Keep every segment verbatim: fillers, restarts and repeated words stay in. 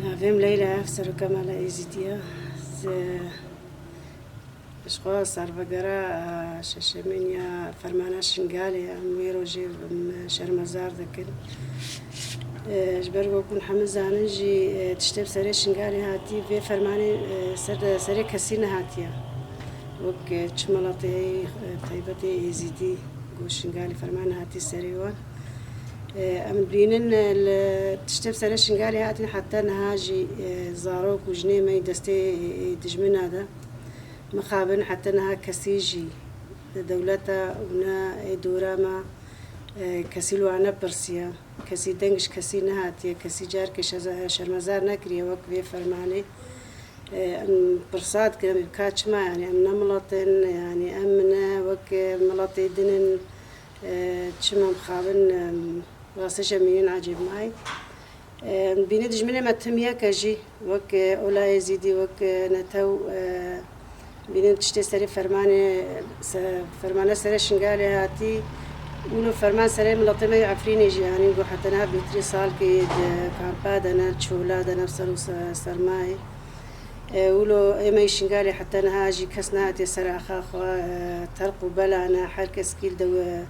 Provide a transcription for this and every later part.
Navê min Leyla ye, seroka mala Êzîdî ye. Ez, ji xwe salvegera, e, şeşemîn ya fermana Şingalê, em wê rojê em şermezar dikin. E, ji ber ku hûn hemû zanin jî, e, tiştê bi serê Şingalê hatî, vê fermanê, e, ser de, serê kesî nehatiye. Wek, e, çi miletê heye, e, taybetê Êzîdî, ku Şingalê ferman hatî serê wan. E, em dibînin, e, li tiştê bi serê Şingalê hatî heta niha jî, e, zarok û jinê me yê destê, e, dijmina de. Mixabin heta niha kesî jî ne dewleta û ne ê dora me, e, kesî li wan nepirsiye. Kesî deng ji kesî nehatiye, kesî carkê şeze-, şermezar nekiriye wek vê fermanê. E, em pirsa dikin, em ê ka çima, yanî em ne milet in, yanî em ne wek, e, miletê din in, e, çima em xabin, e, rastî jî em mînin ecêb mayî. E, em dibînin dijminê me tim yek e jî, wek, e, ola Êzîdî, wek, e, netew, e, Bînin tiştê serê fermanê, se-, fermane serê Şingalê hatî, wilo ferman serê miletê me yê Efrînê jî, yanî ku heta niha bêtirî salkê di kampa de ne, çola de ne, ser û se-, sermayê. E, wilo ê me yê Şingalê heta niha jî kes nehatiye ser axa xwe, e, terq û bela ne, her kes kî li dewe-,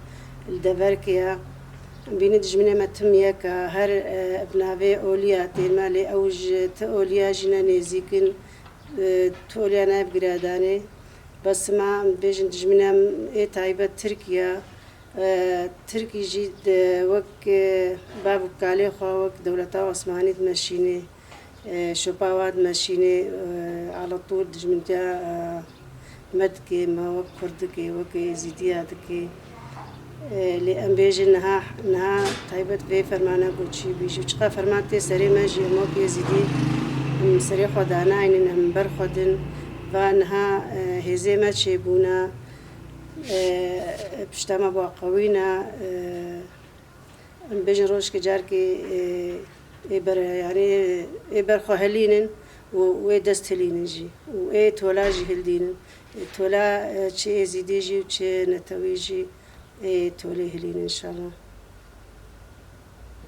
li deverkê ye. Bînin dijminê me tim yek e, her, e, bi navê Olî ya tên me, lê ew ji ti Olî ya jî ne nêzîk in. E, tu Olî ya nayê bi girêdanê. Bes sima em dibêjin dijminê em ê taybet Tirk e. E, Tirkî jî di wek, e, bav û kalê xwe wek dewleta Osmanî dimeşînê. E, şopa wa dimeşînê, e, ala tûl dijmintiya, e, me dike, me wek Kurd dike, wek Êzîdiya dike. E, lê em bêjin niha, niha taybet vê fermana ku çî bî jî, çiqa ferman tê serê me jî, em wek Êzîdî, em serê xwe danaynin, em ber xwe din. Va niha, e, hêzê me çêbûna, e, pişta me ba qewîna, e, Em bêjin rojkê carkê, ê, ê ber, yanî ê ber xwe hilînin û wê dest hilînin jî û ê tola jî hildînin. Ê tola, e, çi Êzîdî jî û çi netewî jî ê tolê hilînin înşallah.